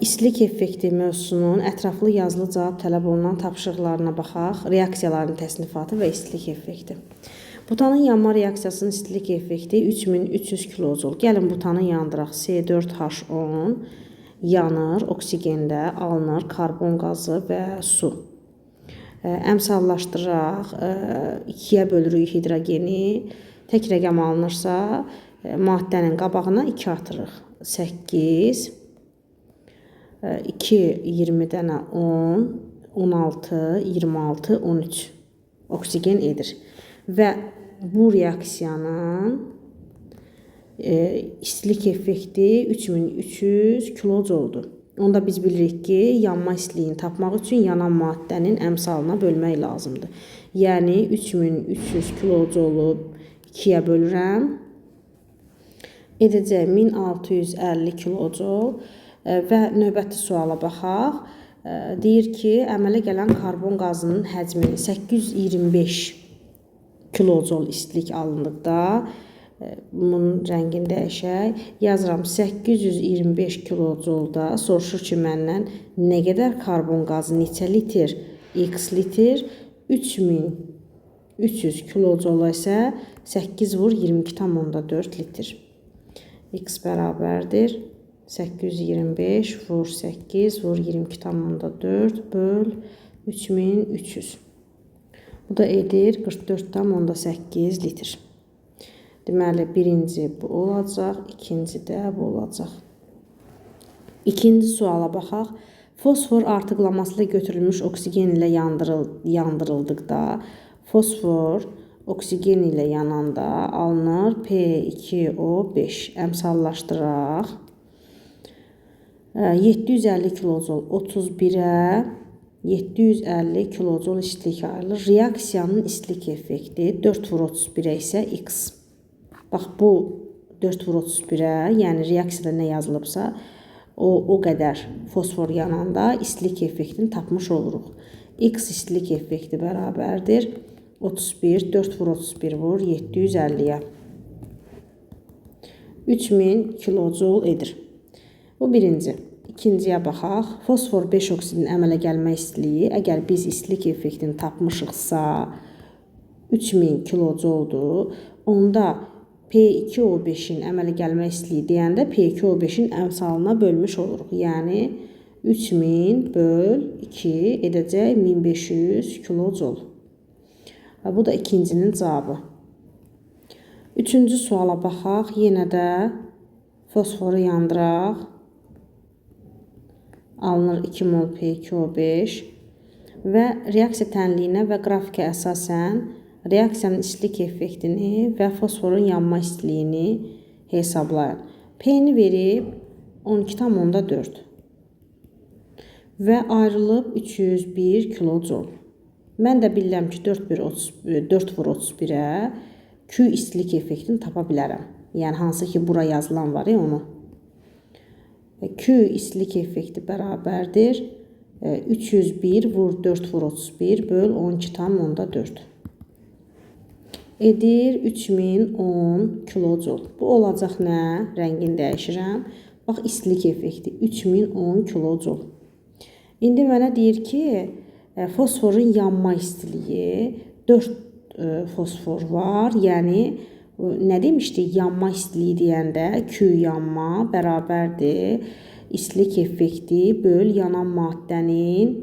İstilik effekti mövzusunun ətraflı yazılı cavab tələb olunan tapşırıqlarına baxaq. Reaksiyaların təsnifatı və istilik effekti. Butanın yanma reaksiyasının istilik effekti 3300 kilojul. Gəlin butanı yandıraq. C4H10 yanır, oksigendə alınır karbon qazı və su. Əmsallaşdıraq, 2-yə bölürük hidrogeni. Tək rəqəm alınırsa, maddənin qabağına 2 atırıq. 8, 2, 20 dənə 10, 16, 26, 13 oksigen edir. Və bu reaksiyanın istilik effekti 3300 kilojoldur. Onda biz bilirik ki, yanma istiliyini tapmaq üçün yanan maddənin əmsalına bölmək lazımdır. Yəni 3300 kilojolu 2-yə bölürəm. Edəcək 1650 kilojol. Və növbəti suala baxaq. Deyir ki, əmələ gələn karbon qazının həcmini 825 kilojol istilik alındıqda, bunun rəngini dəyişək. Yazıram 825 kilojolda soruşur ki, məndən nə qədər karbon qazı, neçə litr? X litr. 3300 kilojola isə 8 vur 22,4 litr. X bərabərdir 825 vur 8 vur 22,4 böl 3300. Bu da edir 44,8 litr. Deməli, birinci bu olacaq, ikinci də bu olacaq. İkinci suala baxaq. Fosfor artıqlaması ilə götürülmüş oksigen ilə yandırıldıqda, fosfor oksigen ilə yananda alınır P2O5. Əmsallaşdıraq. 750 kilojol 31-ə 750 kilojol istilik ayrılır. Reaksiyanın istilik effekti 4 vur 31-ə isə X. Bax, bu 4 vur 31-ə, yəni reaksiyada nə yazılıbsa, o qədər fosfor yananda istilik effektini tapmış oluruq. X istilik effekti bərabərdir 31, 4 vur 31 vur 750-yə. 3000 kilojol edir. Bu birinci. İkinciyə baxaq. Fosfor 5 oksidin əmələ gəlmə istiliyi, əgər biz istilik effektini tapmışıqsa 3000 kilojoldur. Onda P2O5-in əmələ gəlmə istiliyi deyəndə P2O5-in əmsalına bölmüş oluruq. Yəni 3000 böl 2 edəcək 1500 kilojol. Bu da ikincinin cavabı. Üçüncü suala baxaq. Yenə də fosforu yandıraq. Alınır 2 mol P2O5 və reaksiya tənliyinə və qrafikə əsasən reaksiyanın istilik effektini və fosforun yanma istiliyini hesablayın. P-ni verib 12,4 və ayrılıb 301 kilojol. Mən də bilirəm ki, 4 vur 31-ə Q istilik effektini tapa bilərəm. Yəni, hansı ki, bura yazılan var ya onu. Q istilik effekti bərabərdir 301 vur 4 vur 31 böl 12,4. Edir 3010 kilojol. Bu olacaq nə? Rəngini dəyişirəm. Bax, istilik effekti 3010 kilojol. İndi mənə deyir ki, fosforun yanma istiliyi 4 fosfor var. Yəni, nə demişdik? Yanma istiliyi deyəndə Q yanma bərabərdir istilik effekti böl yanan maddənin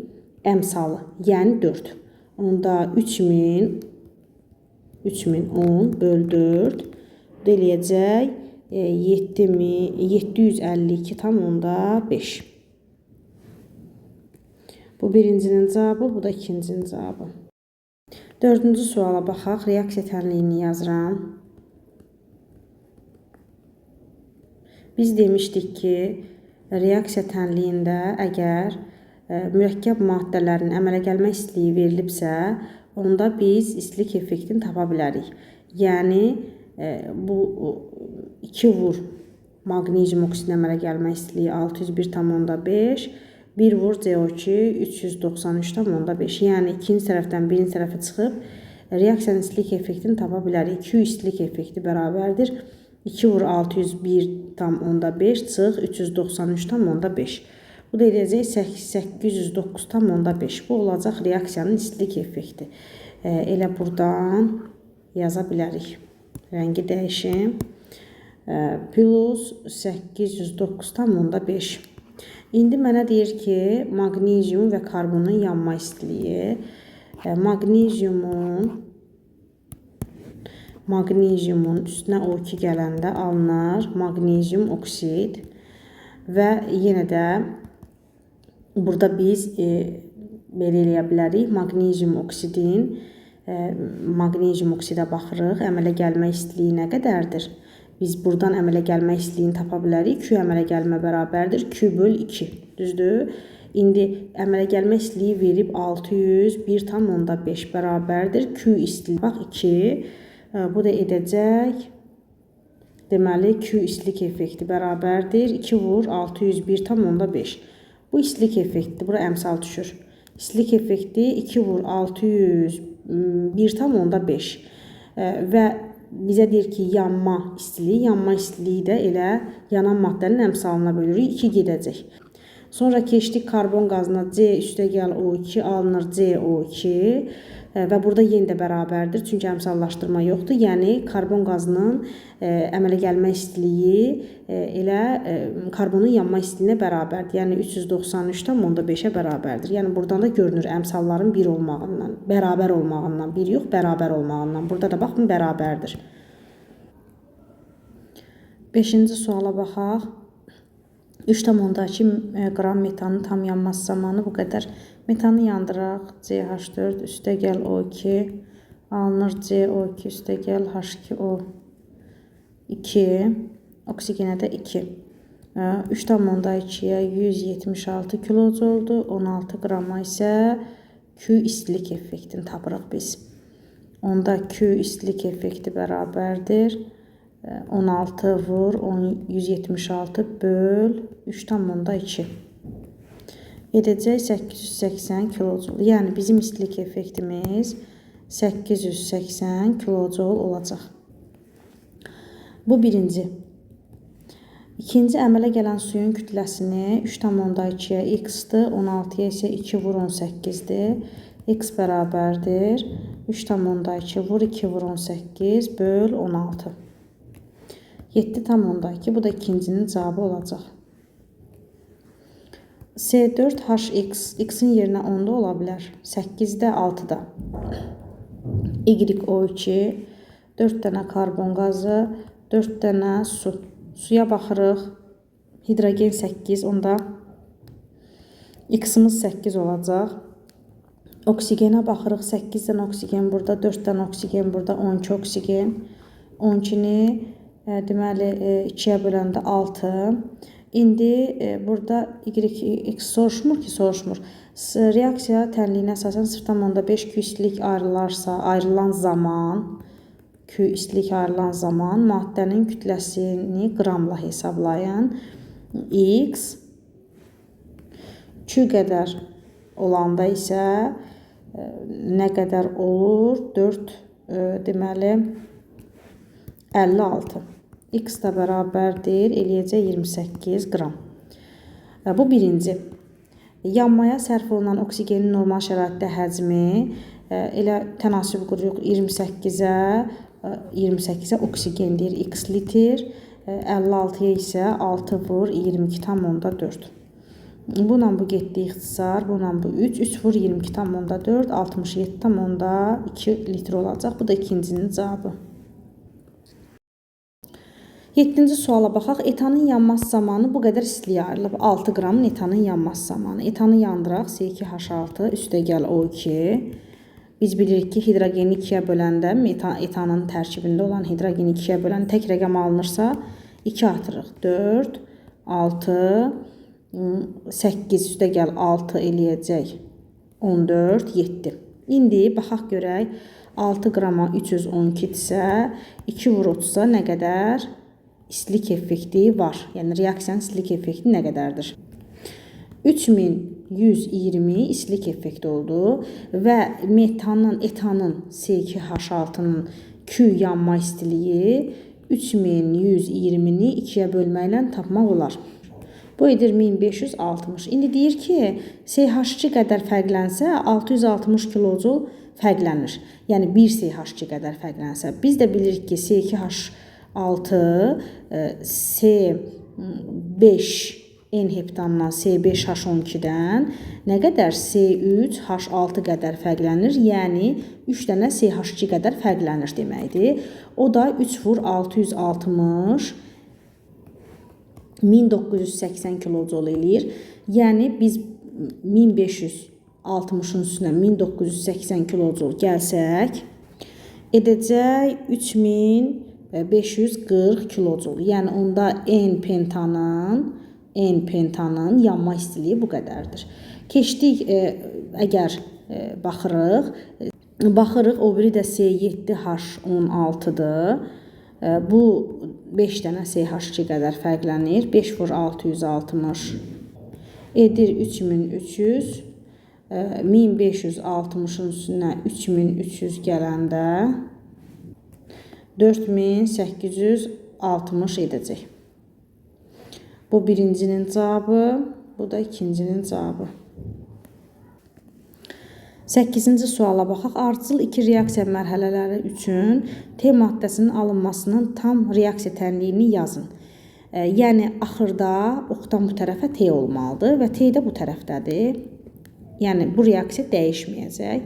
əmsalı, yəni 4. Onda 3010 böl 4 eləyəcək 752,5. Bu birincinin cavabı, bu da ikincinin cavabı. Dördüncü suala baxaq. Reaksiya tənliyini yazıram. Biz demişdik ki, reaksiya tənliyində əgər mürəkkəb maddələrin əmələ gəlmə istiliyi verilibsə, onda biz istilik effektini tapa bilərik. Yəni, bu 2 vur maqnezium oksidinin əmələ gəlmə istiliyi 601,5, 1 vur CO2 393,5. Yəni, ikinci tərəfdən birinci tərəfə çıxıb reaksiyanın istilik effektini tapa bilərik. Q istilik effekti bərabərdir 2 vur 601,5 çıx 393,5. Bu da eləyəcək 809,5. Bu olacaq reaksiyanın istilik effekti. Elə buradan yaza bilərik. Rəngi dəyişim. Plus 809,5. İndi mənə deyir ki, maqnezium və karbonun yanma istiliyi. Maqneziumun üstünə O2 gələndə alınır maqnezium oksid və yenə də burada biz belə eləyə bilərik. Maqnezium oksidin, maqnezium oksidə baxırıq. Əmələ gəlmə istiliyi nə qədərdir? Biz buradan əmələ gəlmə istiliyini tapa bilərik. Q əmələ gəlmə bərabərdir. Q böl 2. Düzdür? İndi əmələ gəlmə istiliyi verib 601,5 bərabərdir. Q istiliyi bax 2. Bu da edəcək. Deməli, Q istilik effekti bərabərdir. 2 vur 601,5. Bu istilik effektidir. Bura əmsal düşür. İstilik effekti 2 vur 601,5. Və bizə deyir ki, yanma istiliyi. Yanma istiliyi də elə yanan maddənin əmsalına bölürük. 2 gedəcək. Sonra keçdik karbon qazına. C üstə gəl O2 alınır CO2 və burada yenə də bərabərdir. Çünki əmsallaşdırma yoxdur. Yəni karbon qazının əmələ gəlmə istiliyi elə karbonun yanma istiliyinə bərabərdir. Yəni 393,5-ə bərabərdir. Yəni buradan da görünür əmsalların bir olmağından, bərabər olmağından, bir yox, bərabər olmağından. Burada da baxın bərabərdir. 5-ci suala baxaq. 3,2 qram metanın tam yanması zamanı bu qədər. Metanı yandıraq. CH4 üstə gəl O2 alınır CO2 üstə gəl H2O 2 oksigenə də 2. 3,2-yə 176 kilocoldur. 16 qrama isə Q istilik effektini tapırıq biz. Onda Q istilik effekti bərabərdir. 16 vur 176 böl 3,2 edəcək 880 kilocul. Yəni bizim istilik effektimiz 880 kilocul olacaq. Bu birinci. İkinci əmələ gələn suyun kütləsini 3,2-yə x-dir, 16-ya isə 2 vur 18-dir. X bərabərdir. 3,2 vur 2 vur 18 böl 16. 7,2. Bu da ikincinin cavabı olacaq. C4HX. X-in yerinə 10 da ola bilər. 8-də, 6-da. YO2. 4 dənə karbon qazı, 4 dənə su. Suya baxırıq. Hidrogen 8. Onda X-imiz 8 olacaq. Oksigenə baxırıq. 8 dənə oksigen burada, 4 dənə oksigen burada, 12 oksigen. 12-ni deməli 2-yə böləndə 6. İndi burada Y, X soruşmur ki, soruşmur. Reaksiya tənliyinə əsasən 0,5 Q istilik ayrılarsa, ayrılan zaman, Q istilik ayrılan zaman maddənin kütləsini qramla hesablayın. X Q qədər olanda isə nə qədər olur? 4, deməli 56. X da bərabərdir, eləyəcək 28 qram. Bu birinci. Yanmaya sərf olunan oksigenin normal şəraitdə həcmi elə tənasüb qururuq 28-ə oksigen deyir x litr, 56-ya isə 6 vur 22,4. Bununla bu getdi ixtisar, bununla bu 3, 3 vur 22,4, 67,2 litr olacaq. Bu da ikincinin cavabı. 7-ci suala baxaq. Etanın yanması zamanı bu qədər istilik ayrılıb. 6 qramın etanın yanması zamanı. Etanı yandıraq. C2H6 üstə gəl O2. Biz bilirik ki, hidrogeni 2-yə böləndə etanın tərkibində olan hidrogeni 2-yə bölən tək rəqəm alınırsa 2 atırıq. 4, 6, 8 üstə gəl 6 eləyəcək. 14, 7. İndi baxaq görək. 6 qrama 312-dirsə, 2 vur 30-a nə qədər istilik effekti var? Yəni reaksiyanın istilik effekti nə qədərdir? 3120 istilik effekti oldu və metanın, etanın C2H6-nın Q yanma istiliyi 3120-ni 2-yə bölməklə tapmaq olar. Bu edir 1560. İndi deyir ki, CH2 qədər fərqlənsə 660 kilojul fərqlənir. Yəni 1 CH2 qədər fərqlənsə. Biz də bilirik ki, C2H6 C5 N heptandan C5H12-dən nə qədər? C3H6 qədər fərqlənir. Yəni 3 dənə CH2 qədər fərqlənir deməkdir. O da 3 vur 660 1980 kilojul eləyir. Yəni biz 1560-ın üstünə 1980 kilojul gəlsək, edəcək 3540 kilojul. Yəni onda N pentanın yanma istiliyi bu qədərdir. Keçdik, əgər baxırıq, o biri də C7H16-dır. Bu 5 dənə CH2 qədər fərqlənir. 5 vur 660 edir 3300. 1560-ın üstünə 3300 gələndə 4860 edəcək. Bu birincinin cavabı, bu da ikincinin cavabı. 8-ci suala baxaq. Ardıcıl iki reaksiya mərhələləri üçün T maddəsinin alınmasının tam reaksiya tənliyini yazın. Yəni axırda oxdan bu tərəfə T olmalıdır və T də bu tərəfdədir. Yəni bu reaksiya dəyişməyəcək.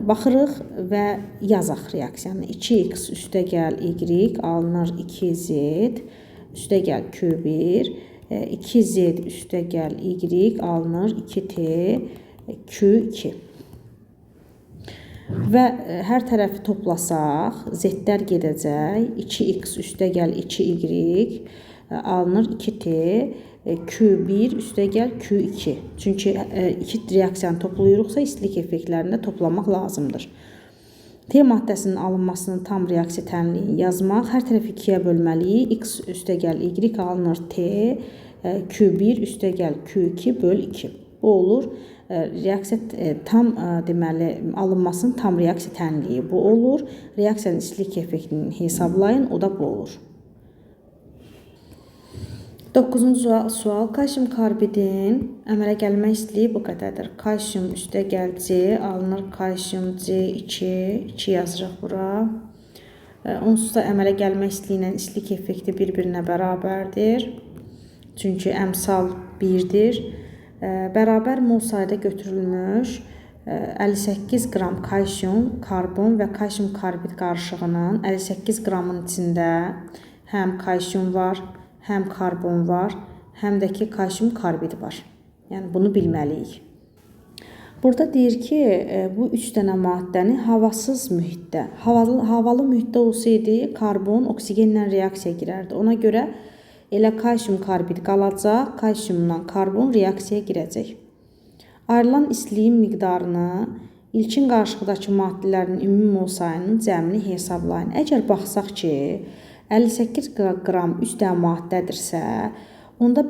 Baxırıq və yazaq reaksiyanı. 2x üstə gəl Y alınır 2Z üstə gəl Q1, 2Z üstə gəl Y alınır 2T Q2. Və hər tərəfi toplasaq, Z-lər gedəcək. 2x üstə gəl 2Y alınır 2T Q1 üstə gəl Q2. Çünki iki reaksiyanı toplayırıqsa istilik effektlərini də toplamaq lazımdır. T maddəsinin alınmasının tam reaksiya tənliyini yazmaq. Hər tərəfi 2-yə bölməliyik. X üstə gəl Y alınır T Q1 üstə gəl Q2 böl 2. Bu olur reaksiya tam deməli alınmasının tam reaksiya tənliyi bu olur. Reaksiyanın istilik effektini hesablayın, o da bu olur. 9-cu sual. Kalsium karbidin əmələ gəlmə istiliyi bu qədərdir. Kalsium üstə gəl C, alınır kalsium C2, 2 yazırıq bura. Onsuz da əmələ gəlmə istiliyi ilə istilik effekti bir-birinə bərabərdir. Çünki əmsal 1-dir. Bərabər mol sayda götürülmüş 58 qram kalsium, karbon və kalsium karbid qarışığının 58 qramın içində həm kalsium var, həm karbon var, həm də ki kalsium karbid var. Yəni bunu bilməliyik. Burada deyir ki, bu 3 dənə maddəni havasız mühitdə, havalı mühitdə olsaydı karbon oksigenlə reaksiya girərdi. Ona görə elə kalsium karbid qalacaq, kalsiumla karbon reaksiyaya girəcək. Ayrılan istiliyin miqdarını ilkin qarışıqdakı maddələrin ümumi mol sayının cəmini hesablayın. Əgər baxsaq ki, 58 qram 3 dənə maddədirsə, onda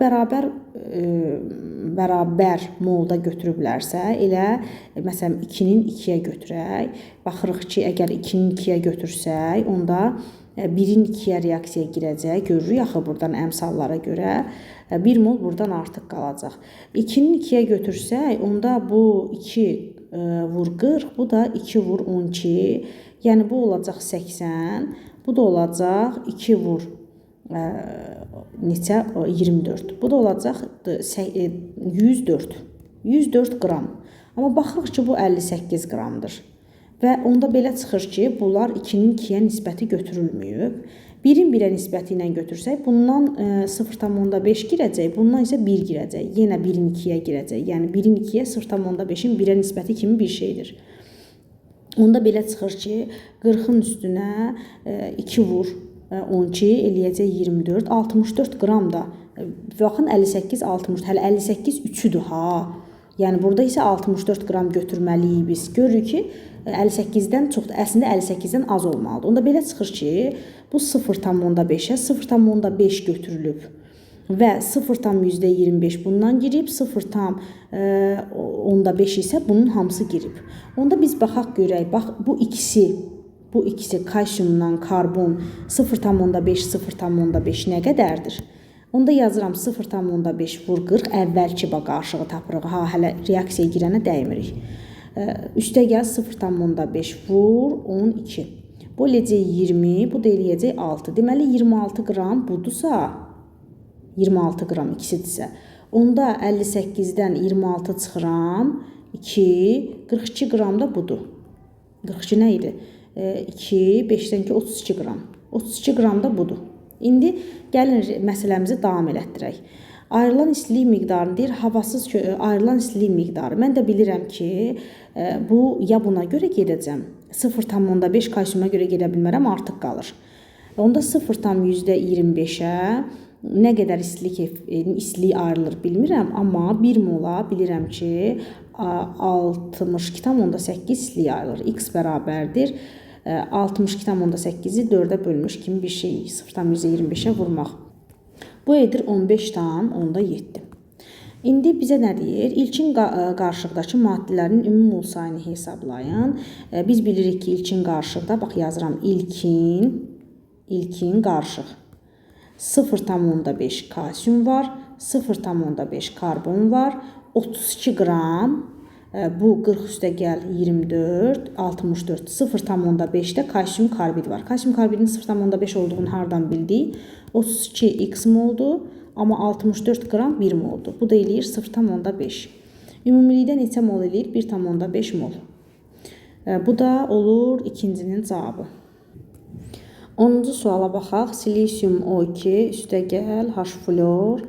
bərabər molda götürüblərsə, elə məsələn 2-nin 2-yə götürək. Baxırıq ki, əgər 2-nin 2-yə götürsək, onda 1-in 2-yə reaksiyaya girəcək. Görürük axı buradan əmsallara görə 1 mol buradan artıq qalacaq. 2-nin 2-yə götürsək, onda bu 2 vur 40, bu da 2 vur 12. Yəni bu olacaq 80, bu da olacaq 2 vur neçə? 24. Bu da olacaq 104. 104 qram. Amma baxırıq ki, bu 58 qramdır. Və onda belə çıxır ki, bunlar 2-nin 2-yə nisbəti götürülməyib. 1-in 1-ə nisbəti ilə götürsək, bundan 0,5 girəcək, bundan isə 1 girəcək. Yenə 1-in 2-yə girəcək. Yəni 1-in 2-yə 0,5-in 1-ə nisbəti kimi bir şeydir. Onda belə çıxır ki, 40-ın üstünə 2 vur 12 eləyəcək 24, 64 qram da. Baxın 58, 60, hələ 58 3-üdür ha. Yəni burada isə 64 qram götürməliyik biz. Görürük ki, 58-dən çoxdur. Əslində 58-dən az olmalıdır. Onda belə çıxır ki, bu 0,5-ə 0,5 götürülüb və 0,25 bundan girib, 0,5 isə bunun hamısı girib. Onda biz baxaq görək, bax bu ikisi kalsiumdan karbon 0,5 0,5 nə qədərdir? Onda yazıram 0,5 vur 40, əvvəlki bax qarşığı tapırıq. Ha, hələ reaksiyaya girənə dəymirik. Üstə gəl 0,5 vur 12. Bu eləyəcək 20, bu da eləyəcək 6. Deməli 26 qram budursa, 26 qram ikisidirsə, onda 58-dən 26 çıxıram, 2, 42 qram da budur. 42 nə idi? 2, 5-dən 2, 32 qram. 32 qram da budur. İndi gəlin məsələmizi davam elətdirək. Ayrılan istilik miqdarını deyir, havasız ayrılan istilik miqdarı. Mən də bilirəm ki, bu ya buna görə gedəcəm. 0,5 kalsiuma görə gedə bilmərəm, artıq qalır. Onda 0,25-ə nə qədər istilik ayrılır bilmirəm, amma 1 mola bilirəm ki, 62,8 istilik ayrılır. X bərabərdir 62,8-i 4-ə bölmüş kimi bir şey 0,25-ə vurmaq. Bu edir 15,7. İndi bizə nə deyir? İlkin qarışıqdakı maddələrin ümumi mol sayını hesablayın. Biz bilirik ki, ilkin qarışıqda, bax yazıram, ilkin qarışıq. 0,5 kalsium var, 0,5 karbon var, 32 qram. Bu 40 üstə gəl 24, 64, 0,5-də kalsium karbid var. Kalsium karbidin 0,5 olduğunu hardan bildik? 32 x moldur, amma 64 qram 1 moldur. Bu da eləyir 0,5. Ümumilikdə neçə mol eləyir? 1,5 mol. Bu da olur ikincinin cavabı. 10-cu suala baxaq. Silisium O2 üstə gəl H flor.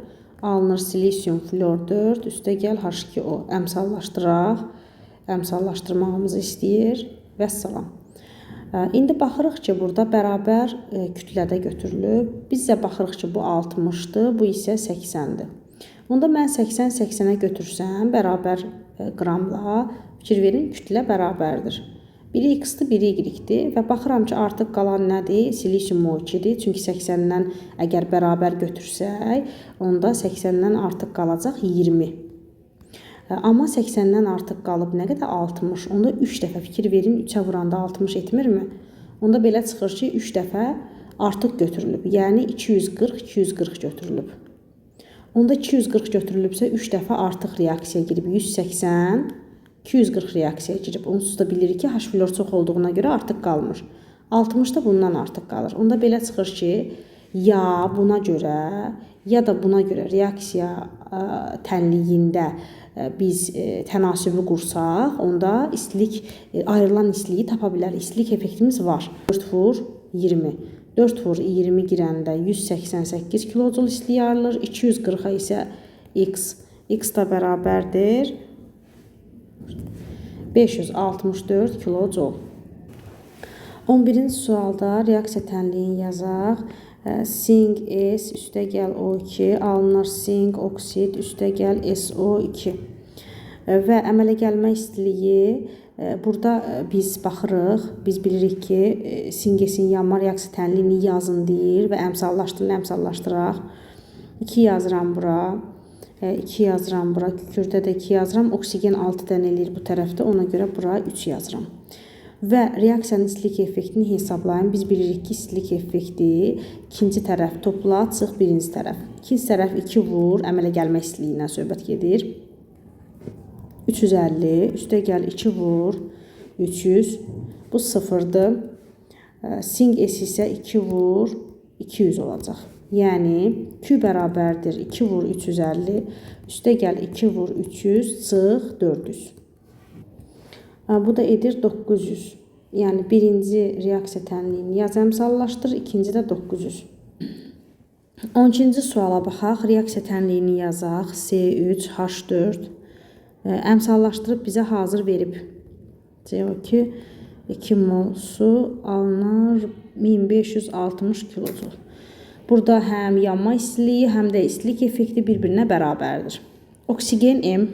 Alınır silisium flor 4, üstə gəl H2O. Əmsallaşdıraq. Əmsallaşdırmağımızı istəyir. Vəssalam. İndi baxırıq ki, burada bərabər kütlədə götürülüb. Biz də baxırıq ki, bu 60-dır, bu isə 80-dir. Onda mən 80-80-ə götürsəm, bərabər qramla, fikir verin, kütlə bərabərdir. Biri x-dir, biri y-dir və baxıram ki, artıq qalan nədir? Silisium O2-dir. Çünki 80-dən əgər bərabər götürsək, onda 80-dən artıq qalacaq 20. Amma 80-dən artıq qalıb nə qədər? 60. Onda 3 dəfə fikir verin, 3-ə vuranda 60 etmirmi? Onda belə çıxır ki, 3 dəfə artıq götürülüb. Yəni 240, 240 götürülüb. Onda 240 götürülübsə, 3 dəfə artıq reaksiyaya girib. 180, 240 reaksiyaya girib. Onsuz da bilirik ki, H flor çox olduğuna görə artıq qalmır. 60 da bundan artıq qalır. Onda belə çıxır ki, ya buna görə, ya da buna görə reaksiya tənliyində biz tənasübü qursaq, onda istilik, ayrılan istiliyi tapa bilərik. İstilik effektimiz var. 4 vur 20. 4 vur 20 girəndə 188 kilojul istilik ayrılır. 240-a isə x. X da bərabərdir 564 kilojul. 11-ci sualda reaksiya tənliyini yazaq. Sink S üstə gəl O2, alınır sink oksid üstə gəl SO2. Və əmələ gəlmə istiliyi burada biz baxırıq, biz bilirik ki, sink S-in yanma reaksiya tənliyini yazın deyir və əmsallaşdırın, əmsallaşdıraq. 2 yazıram bura. 2 yazıram bura, kükürdə də 2 yazıram. Oksigen 6 dənə eləyir bu tərəfdə, ona görə bura 3 yazıram. Və reaksiyanın istilik effektini hesablayın. Biz bilirik ki, istilik effekti ikinci tərəf topla, çıx birinci tərəf. İkinci tərəf 2 vur, əmələ gəlmə istiliyindən söhbət gedir. 350, üstə gəl 2 vur, 300. Bu 0-dır. Sink S isə 2 vur, 200 olacaq. Yəni, Q bərabərdir 2 vur 350, üstə gəl 2 vur 300, çıx 400. Bu da edir 900. Yəni, birinci reaksiya tənliyini yaz əmsallaşdır, ikinci də 900. 12-ci suala baxaq. Reaksiya tənliyini yazaq. S3, H4. Əmsallaşdırıb bizə hazır verib. CO2, 2 mol su alınır 1560 kilojul. Burada həm yanma istiliyi, həm də istilik effekti bir-birinə bərabərdir. Oksigen M,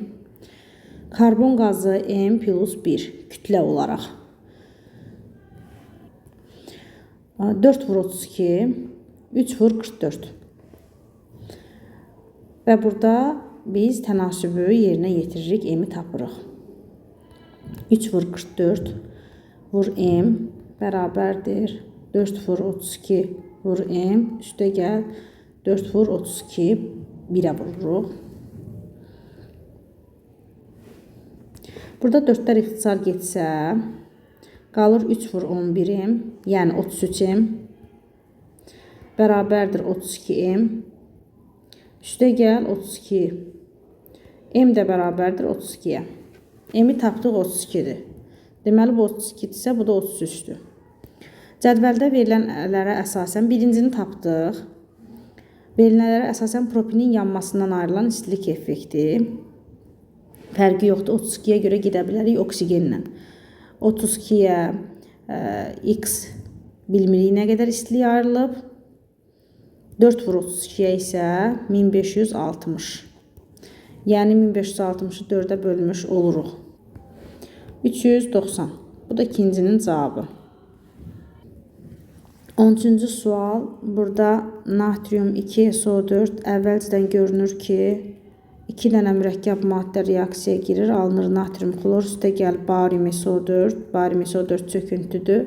karbon qazı M plus 1 kütlə olaraq. 4 vur 32, 3 vur 44. Və burada biz tənasübü yerinə yetiririk, M-i tapırıq. 3 vur 44 vur M bərabərdir 4 vur 32 vur M, üstə gəl 4 vur 32, 1-ə vururuq. Burada 4-lər ixtisar getsə, qalır 3 vur 11-im, yəni 33-im, bərabərdir 32-im. Üstə gəl 32. M də bərabərdir 32-yə. M-i tapdıq 32-dir. Deməli, bu 32-dirsə, bu da 33-dür. Cədvəldə verilənlərə əsasən birincini tapdıq. Verilənlərə əsasən propinin yanmasından ayrılan istilik effekti. Fərqi yoxdur. 32-yə görə gedə bilərik oksigenlə. 32-yə x bilmirik nə qədər istilik ayrılıb. 4 vur 32-yə isə 1560. Yəni 1560-ı 4-ə bölmüş oluruq. 390. Bu da ikincinin cavabı. 13-cü sual. Burada natrium 2SO4 əvvəlcədən görünür ki, 2 dənə mürəkkəb maddə reaksiyaya girir. Alınır natrium xlor, üstə gəl barium SO4. Barium SO4 çöküntüdür.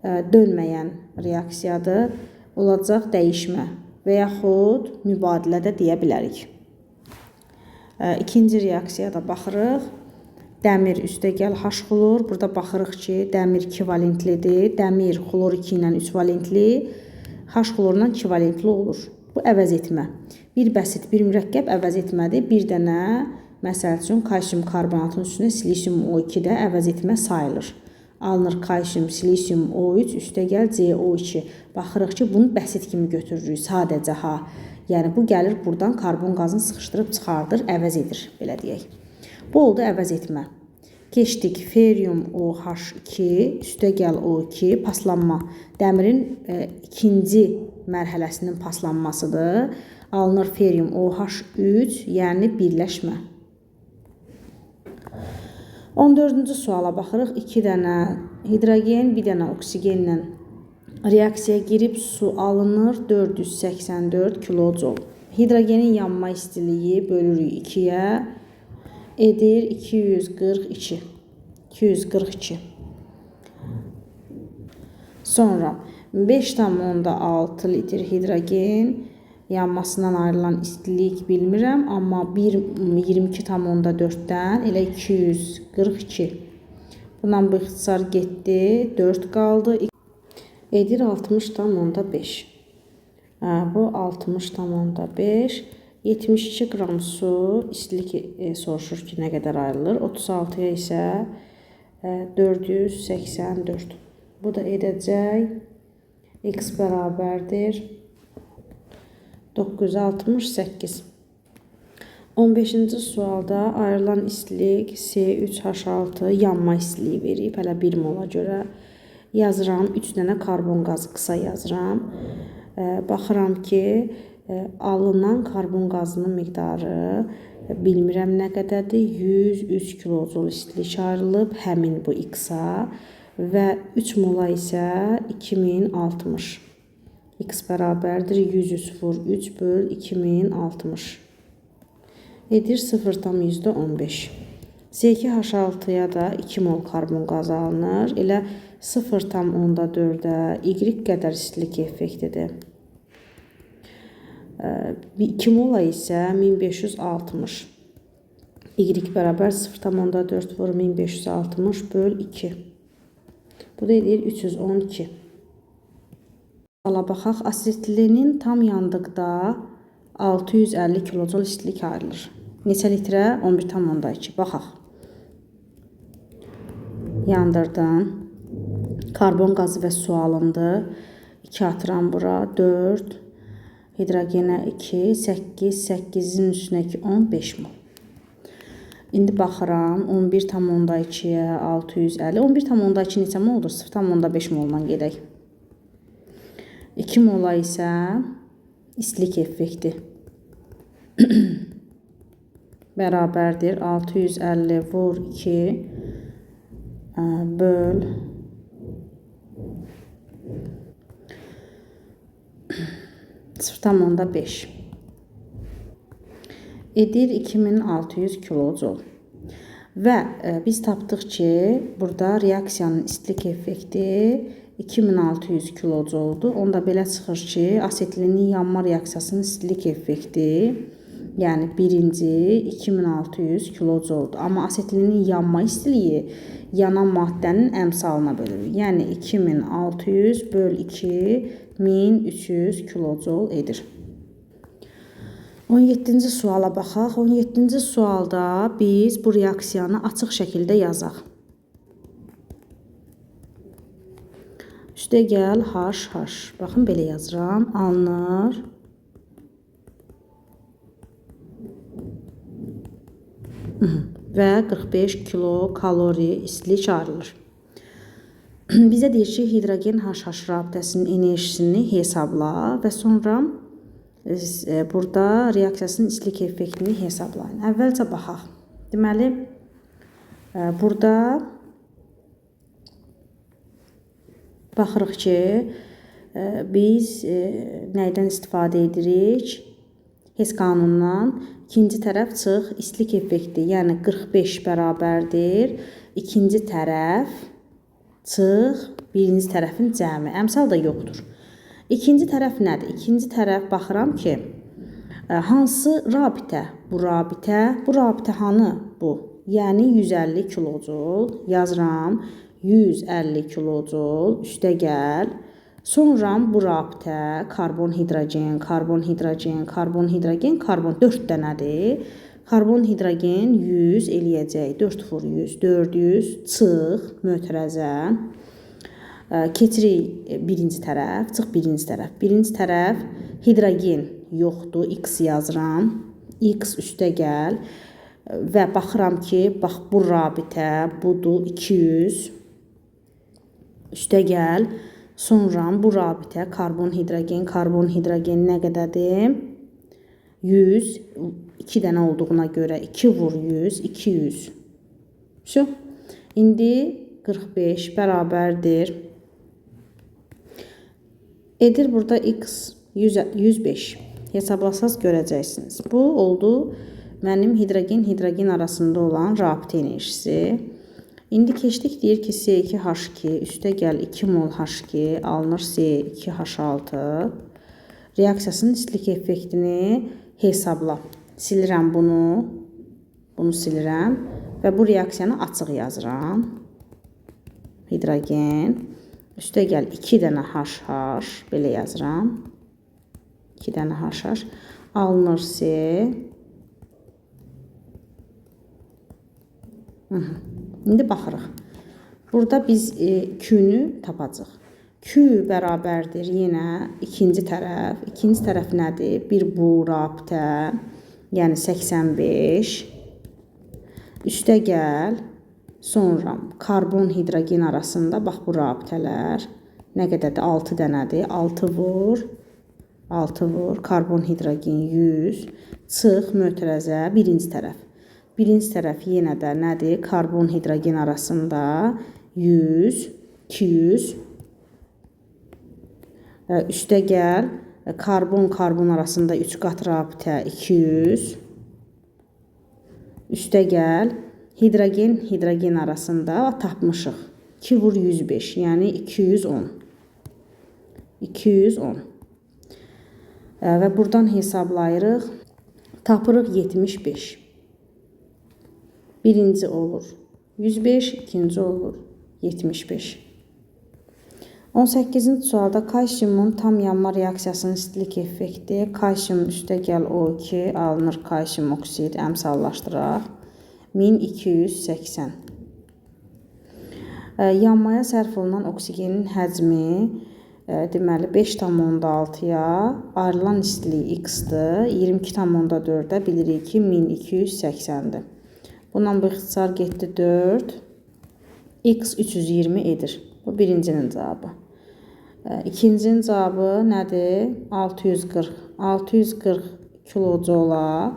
Dönməyən reaksiyadır. Olacaq dəyişmə və yaxud mübadilə də deyə bilərik. İkinci reaksiyada baxırıq. Dəmir üstə gəl H xlor. Burada baxırıq ki, dəmir 2 valentlidir. Dəmir xlor 2 ilə 3 valentli, H xlorla 2 valentli olur. Bu əvəz etmə. Bir bəsit, bir mürəkkəb əvəz etmədir. Bir dənə, məsəl üçün, kalsium karbonatın üstünə silisium O2 də əvəz etmə sayılır. Alınır kalsium, silisium O3, üstə gəl CO2. Baxırıq ki, bunu bəsit kimi götürürük sadəcə ha. Yəni, bu gəlir buradan karbon qazını sıxışdırıb çıxardır, əvəz edir, belə deyək. Bu oldu əvəz etmə. Keçdik ferium OH2, üstə gəl O2, paslanma. Dəmirin ikinci mərhələsinin paslanmasıdır. Alınır ferium OH3, yəni birləşmə. 14-cü suala baxırıq. 2 dənə hidrogen, 1 dənə oksigenlə reaksiyaya girib su alınır 484 kilojol. Hidrogenin yanma istiliyi bölürük 2-yə, edir 242. 242. Sonra 5,6 litr hidrogen yanmasından ayrılan istilik bilmirəm, amma 22,4-dən elə 242. Bundan bu ixtisar getdi, 4 qaldı. Edir 60,5. Bu 60,5. 72 qram su istilik soruşur ki, nə qədər ayrılır. 36-ya isə 484. Bu da edəcək x bərabərdir 968. 15-ci sualda ayrılan istilik C3H6 yanma istiliyi verib. Hələ 1 mola görə yazıram. 3 dənə karbon qazı qısa yazıram. Baxıram ki, alınan karbon qazının miqdarı bilmirəm nə qədərdir. 103 kilojol istilik ayrılıb həmin bu x-a və 3 mola isə 2060. X bərabərdir 103 vur 3 böl 2060. Edir 0,15. C2H6-ya da 2 mol karbon qazı alınır. Elə 0,4-ə Y qədər istilik effektidir. 2 mola isə 1560. Y bərabər 0,4 vur 1560 böl 2. Bu da edir 312. Suala baxaq. Asetilenin tam yandıqda 650 kilojol istilik ayrılır. Neçə litrə? 11,2. Baxaq. Yandırdım. Karbon qazı və su alındı. 2 atıram bura. 4. Hidrogenə 2, 8, 8-in üstünə 2, 15 mol. İndi baxıram 11,2-yə 650. 11,2 neçə moldur? 0,5 moldan gedək. 2 mola isə istilik effekti bərabərdir 650 vur 2 böl 0,5 edir 2600 kilojol. Və biz tapdıq ki, burada reaksiyanın istilik effekti 2600 kilocoldur. Onda belə çıxır ki, asetilinin yanma reaksiyasının istilik effekti, yəni birinci 2600 kilocoldur. Amma asetilinin yanma istiliyi yanan maddənin əmsalına bölürük. Yəni 2600 böl 2 1300 kilocol edir. 17-ci suala baxaq. 17-ci sualda biz bu reaksiyanı açıq şəkildə yazaq. Üstə gəl H, H. Baxın, belə yazıram. Alınır. Və 45 kilokalori istilik ayrılır. Bizə deyir ki, hidrogen HH rabitəsinin enerjisini hesabla və sonra burada reaksiyasının istilik effektini hesablayın. Əvvəlcə baxaq. Deməli, burada baxırıq ki, biz nədən istifadə edirik? Hess qanunundan. İkinci tərəf çıx, istilik effekti, yəni 45 bərabərdir. İkinci tərəf çıx, birinci tərəfin cəmi. Əmsal da yoxdur. İkinci tərəf nədir? İkinci tərəf baxıram ki, hansı rabitə? Bu rabitə, bu rabitə hanı bu? Yəni 150 kilocol yazıram. 150 kilocol üstə gəl. Sonra bu rabitə karbon, hidrogen, karbon, hidrogen, karbon, hidrogen, karbon 4 dənədir. Karbon, hidrogen 100 eləyəcək. 4 vur 100, 400 çıx mötərəzə. Keçirik birinci tərəf, çıx birinci tərəf. Birinci tərəf hidrogen yoxdur, X yazıram. X üstə gəl və baxıram ki, bax bu rabitə budur 200. Üstə gəl. Sonra bu rabitə karbon, hidrogen, karbon, hidrogen nə qədərdir? 100, 2 dənə olduğuna görə 2 vur 100, 200. Vəsə. İndi 45 bərabərdir. Edir burada x 100, 105. Hesablasaz görəcəksiniz. Bu oldu mənim hidrogen, hidrogen arasında olan rabitə enerjisi. İndi keçdik, deyir ki, C2H2, üstə gəl 2 mol H2, alınır C2H6. Reaksiyasının istilik effektini hesabla. Silirəm bunu, bunu silirəm və bu reaksiyanı açıq yazıram. Hidrogen, üstə gəl 2 dənə HH, belə yazıram. 2 dənə HH, alınır C. İndi baxırıq. Burada biz Q-nü tapacaq. Q bərabərdir yenə ikinci tərəf. İkinci tərəf nədir? Bir bu rabitə, yəni 85. Üstə gəl. Sonra karbon, hidrogen arasında bax bu rabitələr nə qədərdir? 6 dənədir. 6 vur. 6 vur. Karbon, hidrogen 100. Çıx mötərəzə birinci tərəf. Birinci tərəf yenə də nədir? Karbon, hidrogen arasında 100, 200. Üstə gəl. Karbon, karbon arasında 3 qat rabitə 200. Üstə gəl. Hidrogen, hidrogen arasında tapmışıq. 2 vur 105, yəni 210. 210. Və buradan hesablayırıq. Tapırıq 75. Birinci olur 105, ikinci olur 75. 18-ci sualda kalsiumun tam yanma reaksiyasının istilik effekti. Kalsium üstə gəl O2, alınır kalsium oksid, əmsallaşdıraq. 1280. Yanmaya sərf olunan oksigenin həcmi deməli 5,6-ya ayrılan istilik x-dir. 22,4-ə bilirik ki 1280-dir. Bundan bu ixtisar getdi 4. X 320 edir. Bu birincinin cavabı. İkincinin cavabı nədir? 640. 640 kilojola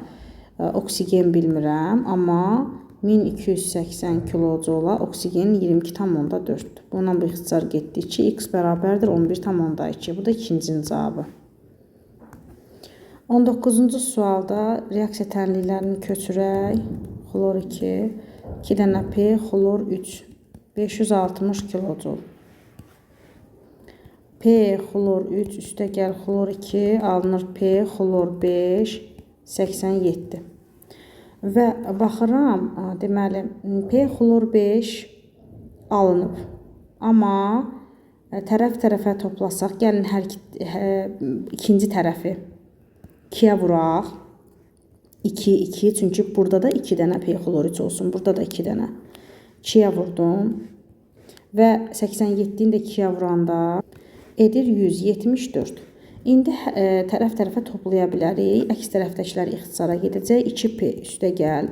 oksigen bilmirəm, amma 1280 kilojola oksigen 22,4-dür. Bundan bu ixtisar getdi 2. X bərabərdir 11,2. Bu da ikincinin cavabı. 19-cu sualda reaksiya tənliklərini köçürək. Xlor 2, 2 dənə P, xlor 3, 560 kilojol. P xlor 3 üstə gəl xlor 2 alınır P xlor 5 87. Və baxıram, deməli P xlor 5 alınıb. Amma tərəf tərəfə toplasaq, gəlin hər ikinci tərəfi 2-yə vuraq. 2, 2, çünki burada da 2 dənə P xlor 3 olsun, burada da 2 dənə. 2-yə vurdum və 87-ni də 2-yə vuranda edir 174. İndi tərəf tərəfə toplaya bilərik. Əks tərəfdəkilər ixtisara gedəcək. 2P üstə gəl.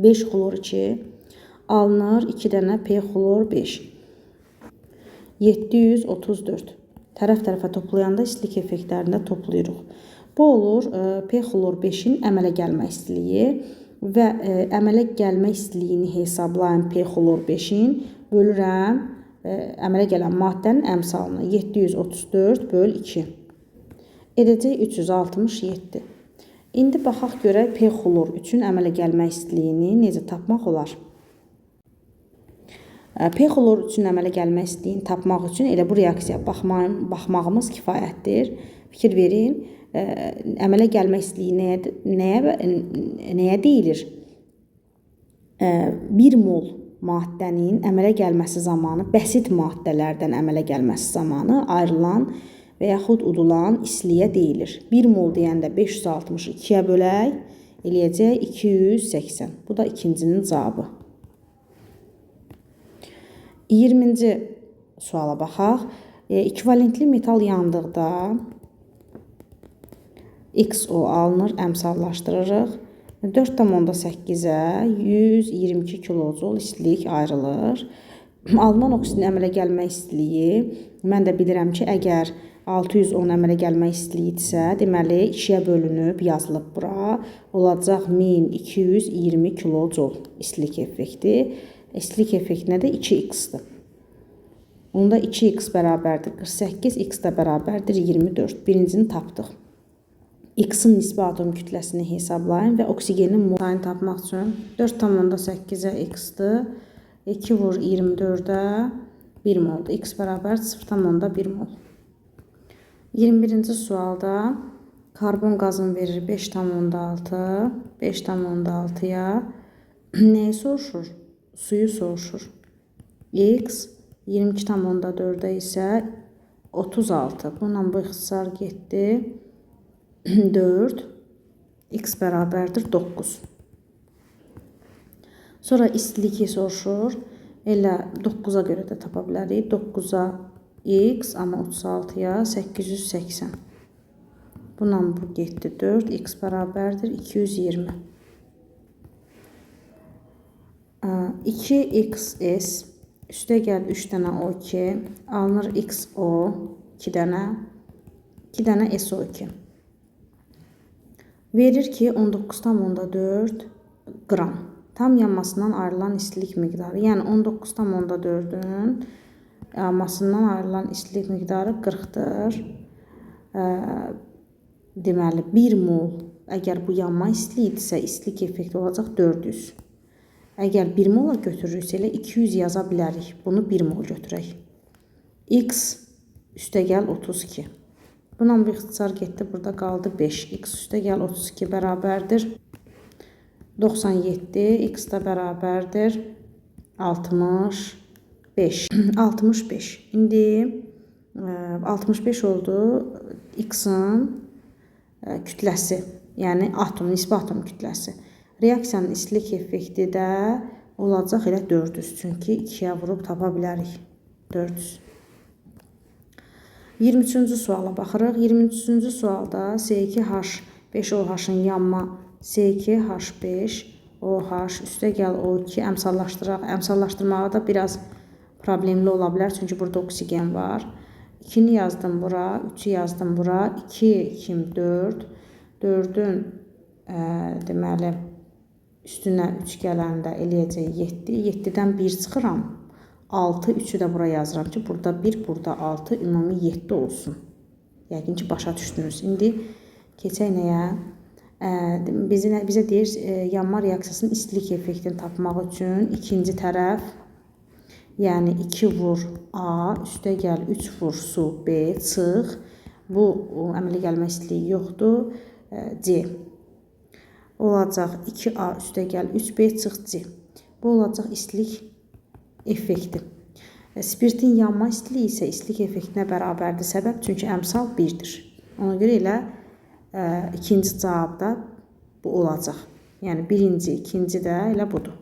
5 xlor 2 alınır. 2 dənə P xlor 5. 734. Tərəf tərəfə toplayanda istilik effektlərində toplayırıq. Bu olur P xlor 5-in əmələ gəlmə istiliyi və əmələ gəlmə istiliyini hesablayın P xlor 5-in bölürəm əmələ gələn maddənin əmsalını 734 böl 2 edəcək 367. İndi baxaq görək P xlor 3-ün əmələ gəlmə istiliyini necə tapmaq olar? P xlor 3-ün əmələ gəlmə istiliyini tapmaq üçün elə bu reaksiyaya baxmağımız kifayətdir. Fikir verin, əmələ gəlmə istiliyi nəyə deyilir? 1 mol maddənin əmələ gəlməsi zamanı, bəsit maddələrdən əmələ gəlməsi zamanı ayrılan və yaxud udulan istiliyə deyilir. 1 mol deyəndə 560-ı 2-yə bölək, eləyəcək 280. Bu da ikincinin cavabı. 20-ci suala baxaq. Ekvivalentli metal yandıqda XO alınır, əmsallaşdırırıq. 4,8-ə 122 kilojul istilik ayrılır. Alınan oksidin əmələ gəlmə istiliyi, mən də bilirəm ki, əgər 610 əmələ gəlmə istiliyidirsə, deməli 2-yə bölünüb yazılıb bura. Olacaq 1220 kilojul istilik effekti. İstilik effektinə də 2x-dir. Onda 2x bərabərdir 48, x də bərabərdir 24. Birincini tapdıq. X-in nisbi atom kütləsini hesablayın və oksigenin sayını tapmaq üçün 4,8-ə x-dir. 2 vur 24-ə 1 moldur. X bərabər 0,1 mol. 21-ci sualda karbon qazını verir 5,6. 5,6-ya nəyi soruşur? Suyu soruşur. X 22,4-ə isə 36. Bununla bu ixtisar getdi. 4 x bərabərdir 9. Sonra istiliyi soruşur. Elə 9-a görə də tapa bilərik. 9-a x, amma 36-ya 880. Bununla bu getdi 4. X bərabərdir 220. 2xs üstə gəl 3 dənə O2 alınır XO 2 dənə 2 dənə SO2. Verir ki 19,4 qram. Tam yanmasından ayrılan istilik miqdarı. Yəni 19,4-ün yanmasından ayrılan istilik miqdarı 40-dır. Deməli 1 mol əgər bu yanma istiliyidirsə istilik effekti olacaq 400. Əgər 1 mola götürürüksə elə 200 yaza bilərik. Bunu 1 mol götürək. X üstəgəl 32. Bununla bu ixtisar getdi. Burada qaldı 5. X üstəgəl 32 bərabərdir 97. X də bərabərdir 65. 65. İndi 65 oldu X-in kütləsi. Yəni atom, nisbi atom kütləsi. Reaksiyanın istilik effekti də olacaq elə 400. Çünki 2-yə vurub tapa bilərik. 400. 23-cü suala baxırıq. 23-cü sualda C2H5OH-ın yanma C2H5OH üstə gəl O2 əmsallaşdıraq. Əmsallaşdırmağa da biraz problemli ola bilər. Çünki burada oksigen var. 2-ni yazdım bura, 3-ü yazdım bura. 2, 2, 4. 4-ün deməli üstünə 3 gələndə eləyəcək 7. 7-dən 1 çıxıram. 6, 3-ü də bura yazıram ki, burada 1, burada 6, ümumi 7 olsun. Yəqin ki, başa düşdünüz. İndi keçək nəyə? Bizə deyir, yanma reaksiyasının istilik effektini tapmaq üçün ikinci tərəf Yəni 2 vur A, üstə gəl 3 vur su B, çıx. Bu əmələ gəlmə istiliyi yoxdur. C. Olacaq 2A üstə gəl 3B çıx C. Bu olacaq istilik effekti. Spirtin yanma istiliyi isə istilik effektinə bərabərdir. Səbəb çünki əmsal 1-dir. Ona görə elə ikinci cavabda bu olacaq. Yəni birinci, ikinci də elə budur.